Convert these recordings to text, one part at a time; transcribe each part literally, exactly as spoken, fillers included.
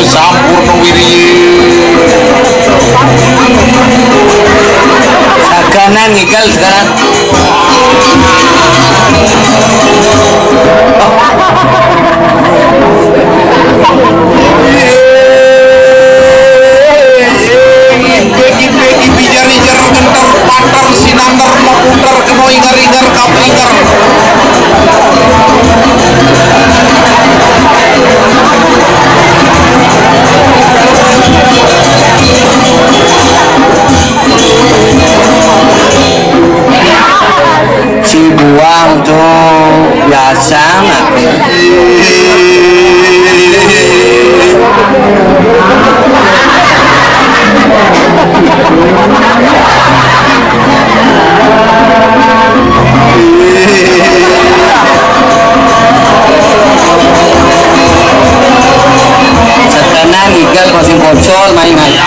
Sampurna wiri. Sakanan ngigal sekarang. Begi-begi, bijar-ijar, genter, pater, sinanter, maputer, kena ingar-ingar, kapringer. Si buang tuh biasa nggak? Sekarang igal masih bocor main aja.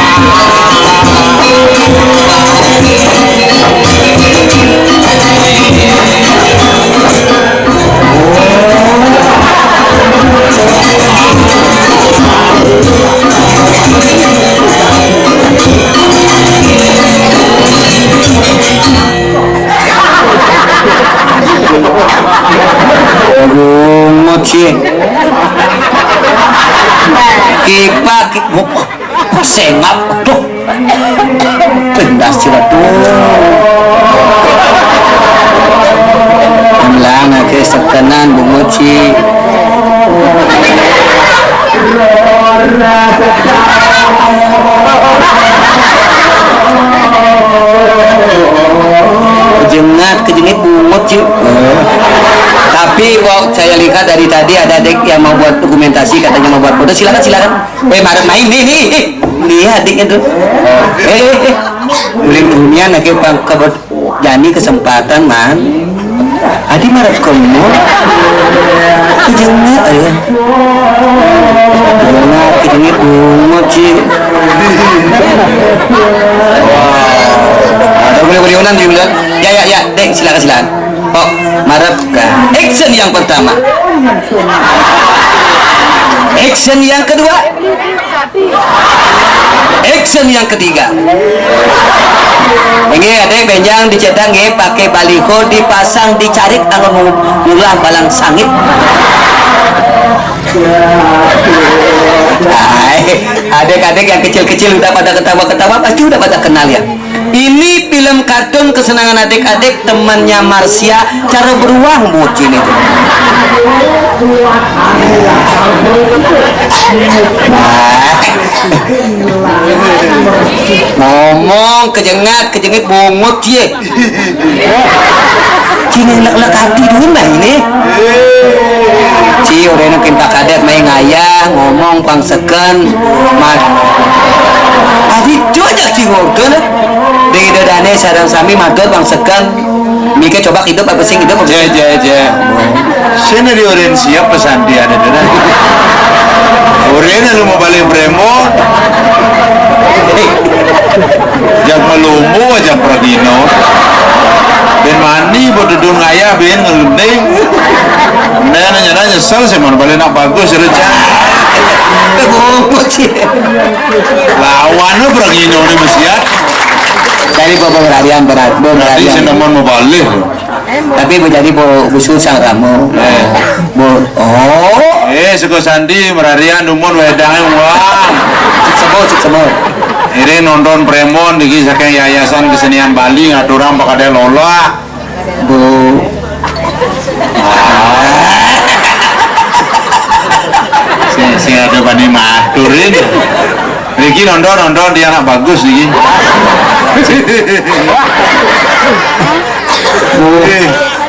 Aduh, mochi. Kipak, kipak. Sengap, aduh. Pindah sila tuh. Amlang aja sekenan bungut si. Jengat, kejengit bungut sih. Tapi kok saya lihat dari tadi ada dek yang mau buat dokumentasi, katanya mau buat foto, silakan, silakan. Eh, marah main nih, nih, nih. Nih adiknya tuh. Eh, eh, eh. Ulin dunia lagi pang kebet jani kesempatan man. Adi marah kamu. Kejengit ayo. Kejengit, kejengit bungut sih. Ada boleh boleh unan juga. Ya, ya, ya, dek, silakan, silakan. Oh, marah. Action yang pertama. Action yang kedua. Action yang ketiga. Ini ada yang benjang dicetak nggih, pakai baliho dipasang di carik anggon mulah balang sangit. Hai, adek-adek yang kecil-kecil udah pada ketawa-ketawa pasti udah pada kenal ya. Ini film kartun kesenangan adik-adik, temannya Marsha, cara beruang bocil itu. Ngomong kejengat, kejengit bungut ye. Cing lek-lek hati dulu mbah ini. Ci udah nungkin Pak Kadep main ngayah ngomong pang seken mat. Tadi cuy aja ci ngorga nah. Dede dane sarang sami matur pang seken. Mike coba hidup apa sing hidup apa? Jaya, jaya, jaya. Sini di oren siap pesan dia ada dana. Oren lu mau balik Bremo. Jak melumbu aja pradino. Ben mani bododon ngayah ben ngeluning. Nah, nanya-nanya nyesel sih mau balik nak bagus rencana. Lawan lu pradino nih mesti ya. Dari bapak berharian berat, bu berharian. Nanti sih mau balik. Tapi bu jadi bu, bu susah kamu. Bu, oh. Eh, suku sandi merarian dumun wedang wah. Sebut, sebut. Ini nonton Premon digi saking Yayasan Kesenian Bali ngaturang pakade lola. Bu. Sing, sing ada bani matur ini. Niki nonton, nonton dia anak bagus niki.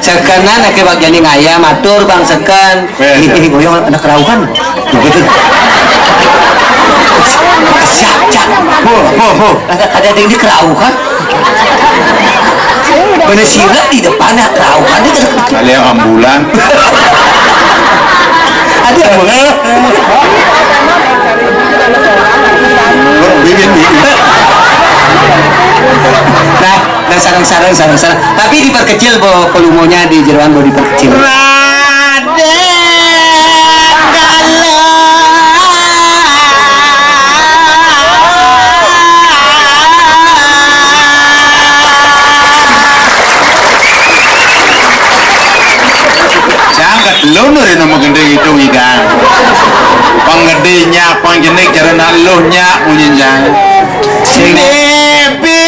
Sekenan ake bak jani ngayah matur bang seken. Ini goyong anak kerauhan. Begitu. Siap, siap. Ho, ho, ho. Ada, ada yang di kerauhan. Bener sirat di depan ya kerauhan itu. Kalian ambulan. Ada ambulan. Bibit, bibit. Nah, nah, sarang-sarang, sarang-sarang. Tapi diperkecil, bo, volumenya di jeroan, bo, diperkecil. Raden Galuh. Jenik cara nak luh nyak munyin jang. Sing. Baby.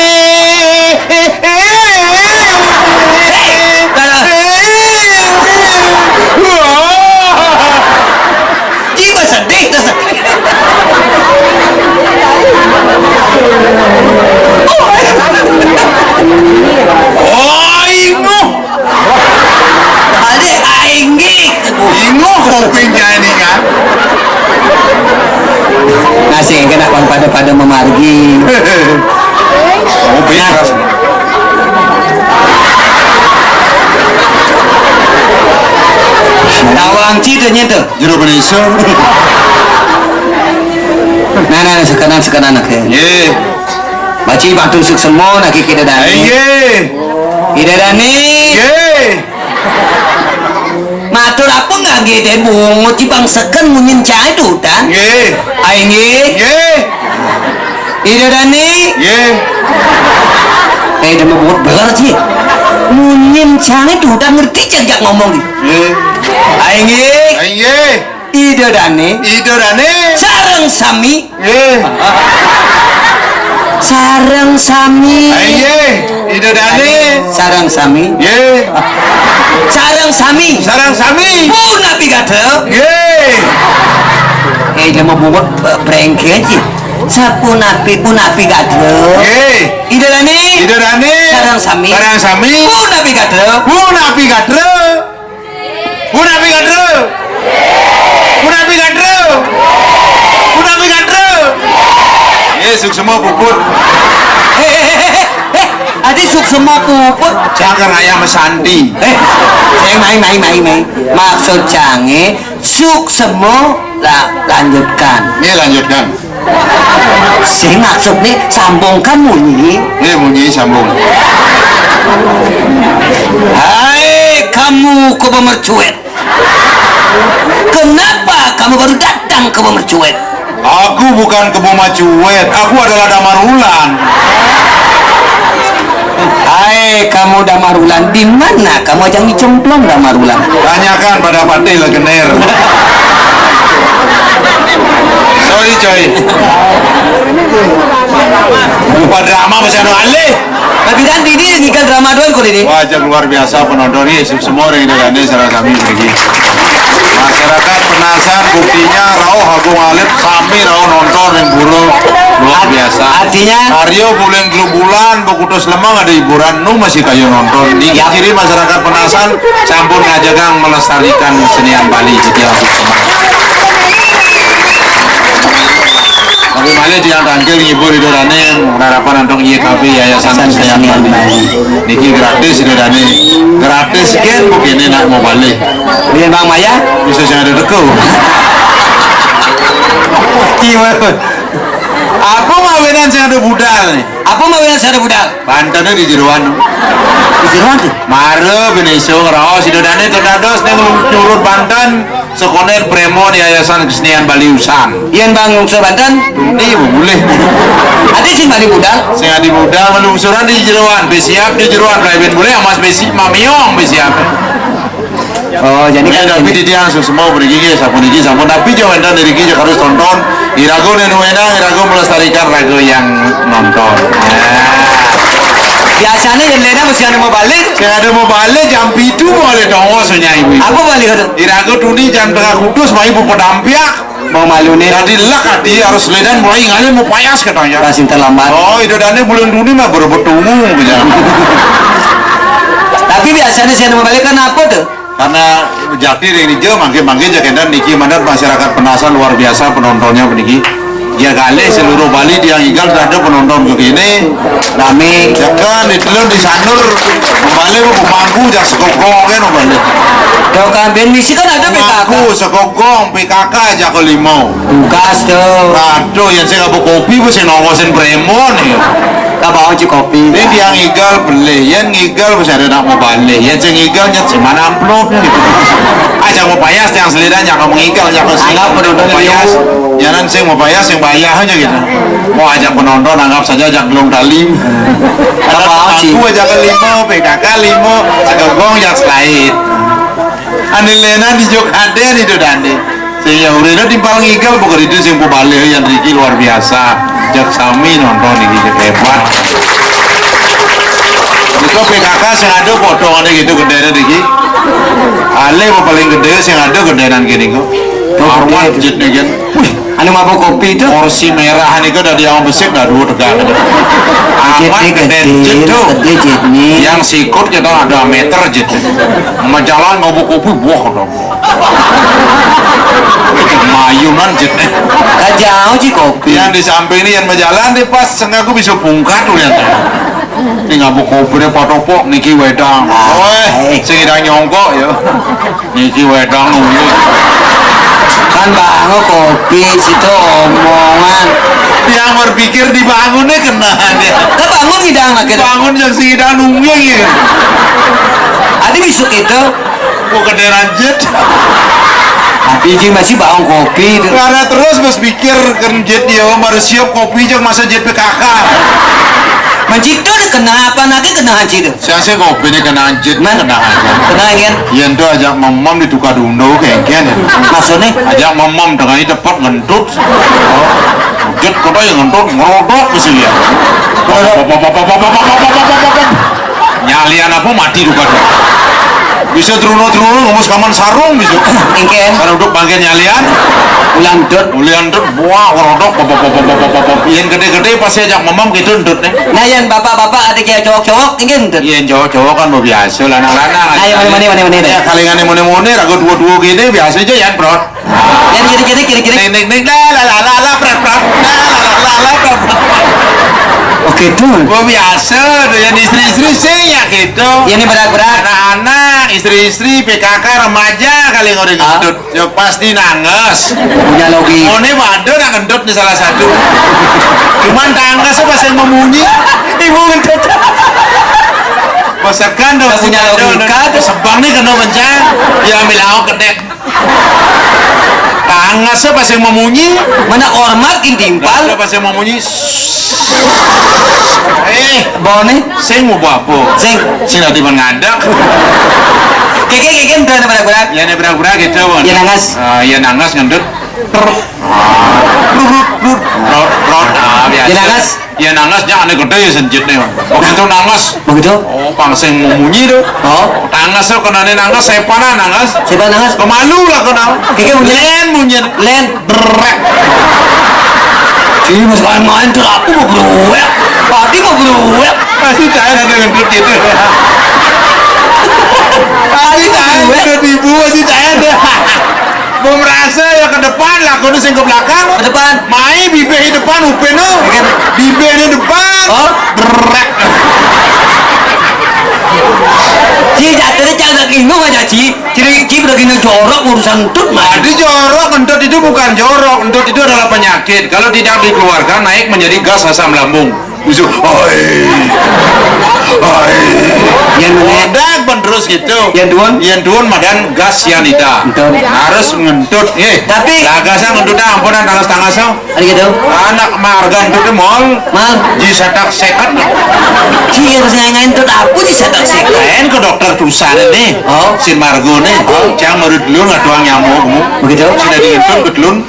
Wah. Ih, sedih tuh. Oh, inguh. Ade aing gik. Inguh kuping jani kan. Nah, sing kena pang pada-pada memargi. Kuping keras. Tawang ci teu nyen teu. Jero benisung. Nah, nah, sekenan, sekenan, oke. Nggih. Baci batur suksema, naki Ida Dani. Nggih. Ida Dani. Nggih. Matur apa nggak gede bungut cibang seken munyin cai dudan. Nggih. Aing nggih. Nggih. Ida Dani. Nggih. Eh, dia mau bungut beler sih. Munyin cai dudan ngerti cek jak ngomong gitu. Nggih. Aing nggih. Aing nggih. Ida Dani. Ida Dani. Sareng sami. Nggih. Sareng sami. Aing nggih. Ida Dani. Sareng sami. Nggih. Sareng sami. Sareng sami. Punapi gatel. Nggih. Eh, dia mau bungut, eh, brengke aja. Sapunapi, punapi gatel. Nggih. Ida Dani. Ida Dani. Sareng sami. Sareng sami. Punapi gatel. Punapi gatel. Punapi gatel. Punapi gatel. Punapi gatel. Eh, suksema puput. Eh, eh, eh, eh, eh. Adi suksema puput. Cangkang ayam santi. Eh, eh, mai, mai, mai, mai. Maksud cange suksema la-, lanjutkan. Nggih, lanjutkan. Sing maksud nih, sambungkan munyi. Nggih, munyi sambung. Hai kamu kebo mercuet. Kenapa kamu baru datang kebo mercuet? Aku bukan kebo mercuet, aku adalah Damar Wulan. Hai kamu Damar Wulan, di mana kamu ajang dicemplung Damar Wulan? Tanyakan pada Patih Legener. Sorry coy. Lupa drama masih anu alih. Tapi kan ini ngikan drama doang kok ini. Wah, ajang luar biasa penonton ini, semua orang Ida Dani sareng sami mriki. Masyarakat penasaran, buktinya rauh agung alit sami rauh nonton yang burung luar biasa. Artinya? Aryo bulan gelubulan, Kutus Lemang ada hiburan, nu masih kayu nonton. Ini ciri masyarakat penasaran, sampun ngajagang melestarikan kesenian Bali. Jadi, tapi malah yang tangkil ngibur Ida Dani, harapan antong Y K B, Yayasan Kesenian Bali. Niki gratis Ida Dani. Gratis gen, begini nak mau balik. Biar Bang Maya. Bisa saya ada teko. Gimana? Apa mawinan saya ada budal nih? Apa mawinan saya ada budal? Bantennya di jeroan. Di jeroan tuh? Mare beneso ngeraos Ida Dani terdados ning nyurut Banten sekonen Premon Yayasan Kesenian Bali Usan. Yen Bang Lungsur Banten? Ini boleh. Ati sing Bali budal? Sing adi budal melungsuran di jeroan, besiap di jeroan, Bali ben boleh, Mas besi mamiong besiap. Oh, jadi kan tapi di tiang semua bergigi sampun iki sampun tapi jangan dan dari gigi harus tonton. Irago nenu enang, irago melestarikan rago yang nonton. Nah. Biasanya yang lainnya mesti ada mau balik. Saya ada mau balik jam pitu mau ada dongo sonya ibu. Apa balik ada? Irago tuni jam tengah kudus mai bu pedampiak. Mau malu nih. Jadi lek ati harus ledan mulai ngalih mau payas katanya. Masih terlambat. Oh, itu dane bulan tuni mah baru bertemu gitu. Tapi biasanya saya mau balik kan apa tuh? Karena jati ring dija mangke-mangke jagendan niki mandat masyarakat penasaran luar biasa penontonnya niki. Ya kali seluruh Bali tiang igal ada penonton begini rame. Ya kan di telur di sanur kembali mau pemangku jak sekokong kan kembali. Yo kan ben misi kan ada P K K. Pemangku sekokong P K K aja ke limo. Tugas tuh. Aduh yang saya kopi bu saya nongosin premon ya. Kabau ci kopi. Ini dia ngigal beli, yang ngigal bisa ada nak mau balik, yang saya ngigal nyet si mana amplop gitu. Aja mau payas yang seliranya kamu ngigal, yang kamu Anggap penonton payas, yang jangan sing mau payas yang bayar aja gitu. Mau ajak penonton anggap saja ajak belum tali. Kabau ci. Aku ajak ke limo, P K K limo, segogong yang selain. Anilenan di Jogja itu dandi. Sing ya urene timpal ngigel bukan itu sing pebale yang Riki luar biasa. Jak sami nonton iki cek hebat. Itu P K K sing ada potongane gitu gedene iki. Ale apa paling gede sing ada gedenan gini kok. Hormat jet nih kan. Wih, anu mabuk kopi itu. Kursi merah niku dari yang besik dah dua tegak. Amat gede jet tuh. Gede jet nih. Yang sikut kita ada meter jet. Majalan mabuk kopi, wah, dong. Mayunan jet. Lah jauh sih kopi. Yang di samping ini yang berjalan deh pas sengaku bisa bungkat tuh lihat. Ini ngabuk kopi deh patopok niki wedang. Weh, sing idang nyongkok ya. Niki wedang nunggu. Kan bangun kopi situ omongan. Yang berpikir dibangunnya kena dia. Kan bangun idang lagi. Bangun yang sing idang nunggu ya. Ada bisuk itu. Kok kedengeran jet? Tapi jing masih bawa kopi itu. Karena terus bos pikir kan jet dia baru siap kopi jeng masa jet P K K. Mencipta kenapa nanti kena haji itu? Saya sih kopi ini kena jet, kena aja. Kena kan? Yang itu ajak mamam di tukar dundo kayak ya. Maksudnya? Ajak mamam dengan itu tepat ngentut. Jet kota yang ngentut ngerodok mesti ya. Nyalian apa mati juga tuh. Bisa terunut-terunut ngomong kaman sarung bisa. Engken. Sarung duduk bangke nyalian. Ulian dut. Ulian dut buah ngerodok. Yang gede-gede pasti ajak mamam gitu dut nih. Nah, yang bapak-bapak ada kayak cowok-cowok, engken dut. Yang cowok-cowok kan mau biasa lah, anak-anak. Ayo, mana, mana, mana, mana. Ya, kalingan yang mana-mana, ragu dua-dua gini biasa aja ya, bro. Yang kiri-kiri, kiri-kiri. Neng, neng, neng, la, la, la, la, la, prat, prat. La, la, la, la, la, prat, prat. Oke tuh. Gua biasa tuh yang istri-istri sih ya gitu. Ini berat-berat. Anak-anak, istri-istri, P K K, remaja kali ngori ngentut. Ya pasti nanges. Punya logika. One waduh nang ngentut nih salah satu. Cuman tangesnya pas yang memunyi, ibu ngentut. Masakan dong punya logika tuh. Sebang nih kena mencang. Ya ambil awak kedek. Tangesnya pas yang memunyi. Mana hormat intimpal. Pas yang memunyi. Eh, bone. Sing mau apa? Sing. Sing lagi mengadak. Keke keke udah ada berak-berak. Ya ada berak-berak gitu. Ya nangas. Ah, ya nangas ngentut. Rut, rut, rut, rut, rut. Ah, biasa. Ya nangas. Ya nangas jangan gede ya senjit nih. Begitu nangas. Begitu? Oh, pang sing memunyi tuh. Oh. Tangas tuh kenane nangas, sepanan nangas. Sepanan nangas. Kemalu lah kenal. Keke munyi. Len munyi. Len. Brek. Ini mas main-main tuh aku mau beruek. Tadi mau beruek. Masih cair ada ngentut gitu. Tadi cair ada ibu masih cair ada. Mau merasa ya ke depan lah, kudu sing ke belakang. Ke depan. Mai bibir di depan, upin tuh. Bibir di depan. Oh. Brek. Ci, jatuhnya cagak inung aja, Ci. Ci, Ci, udah gini jorok urusan entut, mah. Jadi jorok, entut itu bukan jorok. Entut itu adalah penyakit. Kalau tidak dikeluarkan, naik menjadi gas asam lambung. Bisa, oi. Oi. Yang mana? Odak ben terus gitu. Yang duun? Yang duun madan gas cyanida. Entut. Harus ngentut, nggih. Tapi lah gasang ngentut dah, ampunan tangas-tangas, oh. Ada gitu? Anak marga ngentut mall. Mal. Ji satak seket. Ji harus ngain-ngain entut apa ji satak seket? Lain ke dokter tulisan nih. Oh. Sin margo nih. Oh. Cang menurut lu nggak doang nyamuk. Begitu? Sudah diintut betul.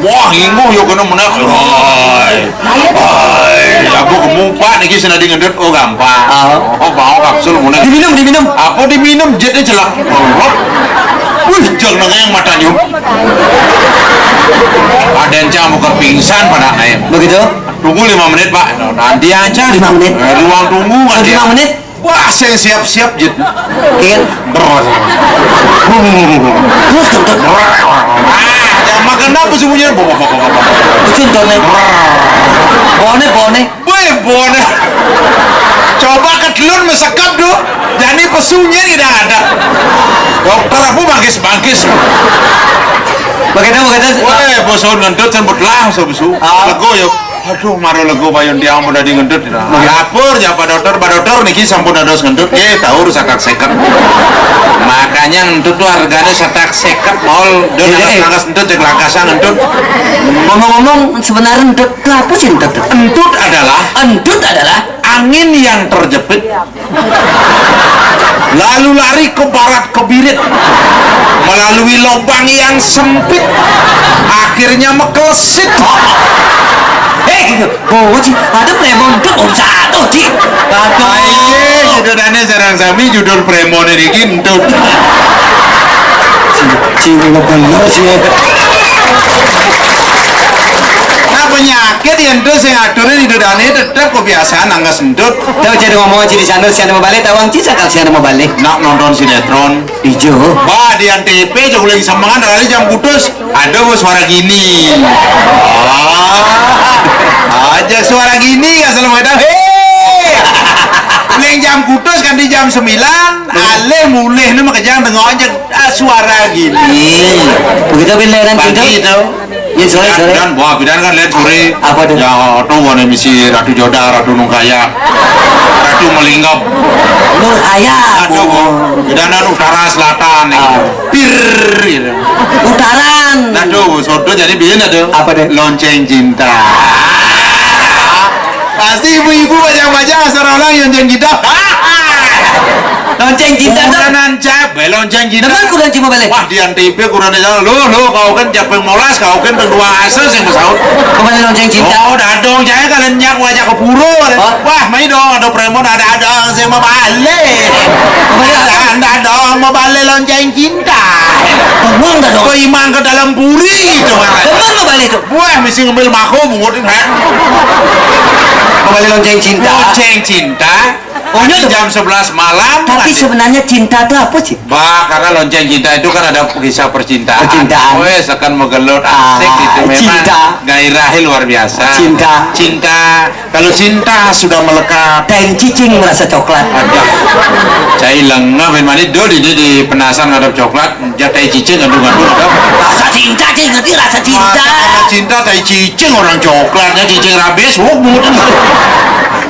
Wah, inguh yo kena menak. Hai. Hai, aku gemuk, Pak, niki sing dadi ngendut. Oh, gampang. Ah. Oh, mau kapsul menak. Diminum, diminum. Apa diminum? Jetnya jelek. Wih, jeng nengeng matanya. Ada yang campur pingsan pada air. Begitu? Tunggu lima menit, Pak. Nanti aja. Lima menit. Eh, ruang tunggu kan dia. Lima menit. Wah, saya siap-siap, Jit. Iya. Brrr. Terus kentut. Brrr. Ah, ya, makan apa semuanya? Bawa, bawa, bawa, bawa. Contohnya. Brrr. Bone, bone. Weh, bone. Coba ke telun mesekap, do. Jadi pesunya tidak ada. Dokter apa bangkis-bangkis. Bagaimana, bagaimana? Weh, bosan ngentut, sambut lah, so besu. Ah. Lego, yuk. Aduh, maro lego payun tiang pun dadi ngentut. Lapor ya Pak Dokter, Pak Dokter niki sampun dados ngentut. Nggih, tahu satak seket. Makanya ngentut tuh harganya satak seket, mall. Dia Iya, iya. Nangkas ngentut, cek langkasan ngentut. Ngomong-ngomong, sebenarnya entut itu apa sih entut? Entut adalah Entut adalah angin yang terjepit. Lalu lari ke barat ke birit, melalui lubang yang sempit, akhirnya mekelesit. Eh, oh, Ci, ada prémon tuh, Om Sato, Ci. Aduh. Ayo, judul dane sareng sami judul prémon iki entut. Ci, Ci, bener sih. Nah, penyakit yang itu sing aturnya di dodane tetep kebiasaan nangis entut. Tahu jadi ngomong aja di sana, siapa mau balik, tawang Ci, sakal siapa mau balik. Nak nonton sinetron. Ijo. Bah, di N T V, jauh lagi semangat, dari jam putus. Ada mau suara gini. Ah, aja suara gini, asal mau tahu. Hei! Mulai jam putus kan di jam sembilan, alih mulih nu makejang tengok aja, ah, suara gini. Begitu pilihan pagi itu. Iya, sore, sore. Bidan, wah, bidan kan lihat sore. Apa tuh? Ya, tuh warna misi Ratu Joda, Ratu Nungkaya, Ratu Melinggap. Nungkaya. Aduh, bidan kan utara selatan nih. Ah. Pir gitu. Utaran. Aduh, sodo jadi bidan aduh. Apa deh? Lonceng cinta. Pasti ibu-ibu banyak-banyak asal orang lonceng cinta. Lonceng cinta tuh. Udah nancap, lonceng cinta. Teman kurang cuma balik. Wah, di N T V kurang aja. Lo, lo, kau kan jam molas, kau kan tengah asa sing kesaut. Kembali lonceng cinta. Oh, dadong, jangan kalian nyak wajah ke pura. Hah? Wah, mai dong, ada prémon, ada-ada, saya mau balik. Kembali apa? Ada, ada dong, mau balik lonceng cinta. Bengong dah dong. Kau iman ke dalam puri itu, Mas. Bengong mau balik tuh. Wah, mesti ngambil mako, bungut ini. Kembali lonceng cinta. Lonceng cinta. Oh, iya tuh. Jam sebelas malam. Tapi nanti sebenarnya cinta tuh apa sih? Bah, karena lonceng cinta itu kan ada kisah percintaan. Percintaan. Wes, akan menggelut, ah, asik gitu. Memang cinta. Gairahnya luar biasa. Cinta. Cinta. Kalau cinta sudah melekat. Tain cicing merasa coklat. Aduh. Cai lengah, main mani dul ini di penasan ngadep coklat. Dia tai cicing, aduh, aduh, aduh. Rasa cinta, Ci, ngerti rasa cinta. Masa karena cinta, tai cicing, orang coklatnya cicing rabies, wuk, bungut.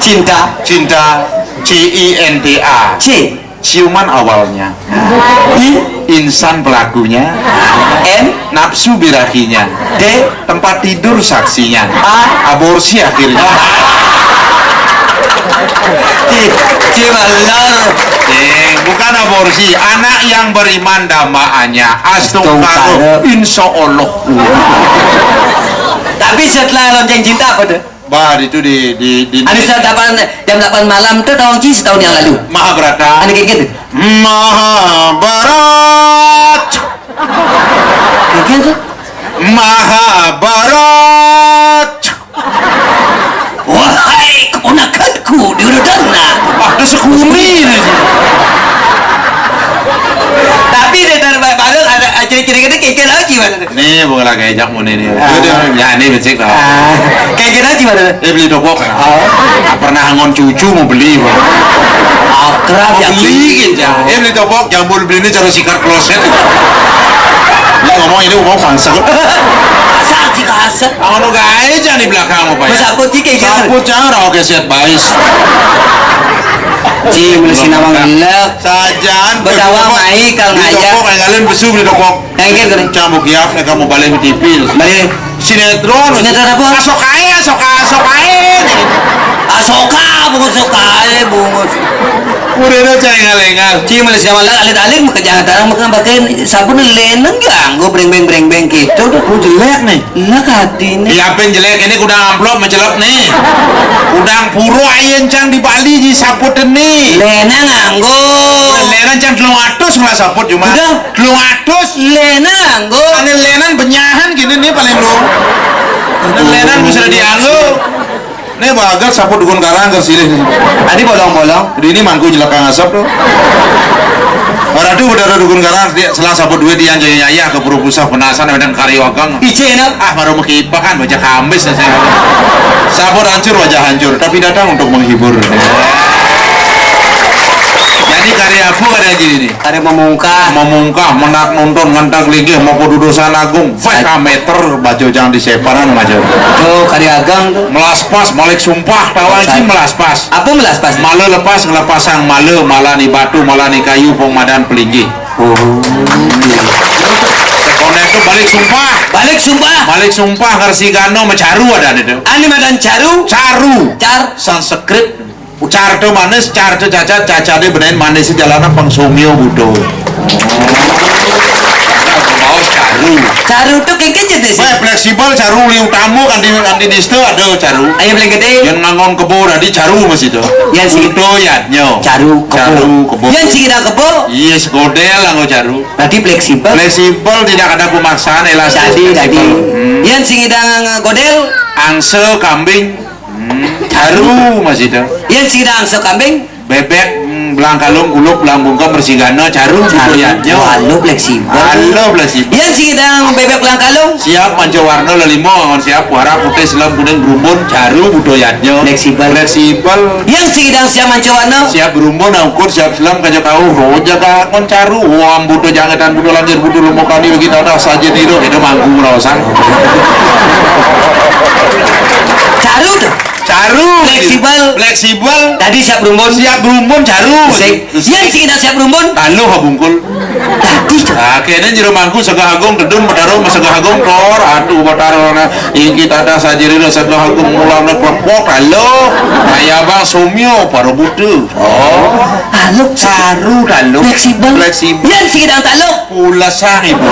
Cinta. Cinta, C I N T A. C. Ciuman awalnya. I. Insan pelakunya. N. Nafsu birahinya. D. Tempat tidur saksinya. A. Aborsi akhirnya. Ci, Ci, bener. Eh, bukan aborsi, anak yang beriman damaannya. Astungkara, astungkara. Insya Allah. Tapi setelah lonceng cinta apa tuh? Bah, itu di, di, di. Anu, jam delapan, jam delapan malam tuh, tawang Ci, setahun yang lalu. Mahabharata. Anu, kayak gitu. Mahabharat. Kayak gitu. Mahabharat. Wahai keponakanku, Duryodana. Wah, ada sekuni ini. Tapi dia dari Pak Badut ada, ada kira-kira kayak lagi mana? Nih, bukan lagi ajak mau nih. Ah. Udah, ya, ini becek lah. Ah. Kayak gini aja mana? Eh, beli topok. Ah. Pernah ngon cucu mau beli, Bang. Akrab ya. Beli gitu. Eh, beli topok, jambul beli ini cara sikat kloset. Ini ngomong, ini ngomong bangsa. Asal sih kasar. Anu gaé jangan di belakang apa ya? Mas aku sih kayak gitu. Sapu jangan rawa keset bais. Ci, mesti nawang lek. Sajan. Betawa mai kal ngajak. Beli topok, ngalen besu beli topok. Engke, Gun. Cambuk ya, nek kamu balik di T V. Balik. Sinetron. Sinetron apa? Asok ae, asok, asok ae. Asoka, bungus sok ae, bungus. Udah ada cai ngalengan. Ci, mulai sama lah, alit-alit, maka jangan tarang, maka pakai sabun linen, ya, anggo breng-breng-breng-breng gitu. Aku jelek nih. Enak hati nih. Ya, apa yang jelek? Ini udah amplop, mencelok nih. Udah puro ayen cang di Bali di saput nih. Linen nganggo. Linen cang telung atus malah saput cuma. Udah. Telung atus. Linen nganggo. Ane linen benyahan gini nih paling lu. Ane linen bisa dianggo. Nih bagat saput dukun karang ke sini. Tadi bolong-bolong. Di ini mangku jelek ngasap tuh. Orang tuh udah ada dukun karang, dia selang saput duit dia jadi ayah ke puru pusah penasan, dan kari wagang. Ice enak. Ah, baru mengkipak kan, baca kambis ya saya. Saput hancur, wajah hancur, tapi datang untuk menghibur. Jadi karya apa ada gini nih? Ada memungkah. Memungkah, menak nonton, ngentak linggih, mau kudu dosa nagung. Wah, kameter, baju jangan diseparan, baju. Tuh, karya agang tuh. Melas pas, balik sumpah, tawa sih melas pas. Apa melas pas? Malu lepas, ngelepasang malu, malah ni batu, malah ni kayu, pong madan pelinggih. Oh. Sekolah itu balik sumpah. Balik sumpah. Balik sumpah, ngersi gano, mecaru ada itu. Ani madan caru? Caru. Car. Sanskrit. Carta manis, carta cacat, cacadé benain, manisé jalanan, pang somia buta. Nah, baos caru. Caru to kéngkén jenisé? Wéh, fleksibel caru, liu tamu kanti, kanti nista ada caru. Ayo, paling gedé. Yén nganggon kebo dadi caru masih to. Yén sing buta yadnya. Caru kebo. Caru kebo. Yén sing ngidang kebo. Iya, segodel nganggo caru. Dadi fleksibel. Fleksibel, tidak ada pemaksaan, elastis, dadi, fleksibel. Dadi. Hmm. Yén sing ngidang godel. Angsa kambing. Hmm, caru masih to. Yén sing ngidang angsa kambing. Bébék, hmm, belang kalung, kuluk, belang bungkem, mersigana, caru, caru, buta yadnya. Halo fleksibel. Halo fleksibel. Yén sing ngidang bébék belang kalung. Siap manca warna lelima, ngon siap warna putih, selem, kuning, berumbun, caru, buta yadnya. Fleksibel. Fleksibel. Yén sing ngidang siap manca warna. Siap berumbun, angkut, siap selem, kaja kauh, roja kakon caru, wam buta jangetan, buta lanjir, buta lumukani, bagi tata saja niru, itu mangku raosan. Caru to. Caru. Fleksibel. Fleksibel. Dadi siap berumbun. Siap berumbun, caru. Sik. Yén sing ngidang siap berumbun. Taluh bungkul. Dadi to. Ah, kéné jero mangku Segah Agung, tedun Betara, Segah Agung, tor, aduh, Betara, nah, iki tata saja niru Segah Agung, mulane klepok, taluh. Kaya bang somia, para buta. Oh. Halo. Caru, taluh. Fleksibel. Fleksibel. Yén sing ngidang taluh. Pulasang, Ibu.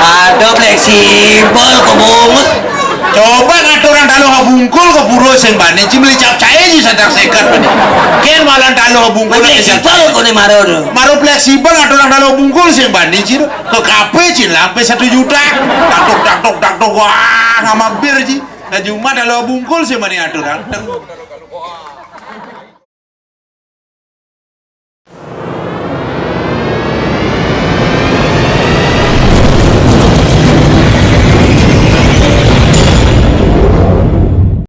Aduh, fleksibel, kebungut. Coba ngaturang taluh bungkul ka pura sing bani, ci meli cap caé ci sadak séket bani. Kén malan taluh bungkul. Fleksibel koné mara to. Mara fleksibel ngaturang taluh bungkul sing bani, ci. Ka kapé, ci, lampé satu juta. Taktuk, taktuk, taktuk, wah, ngama bir, ci. Nah, cuma taluh bungkul sing bani aturang.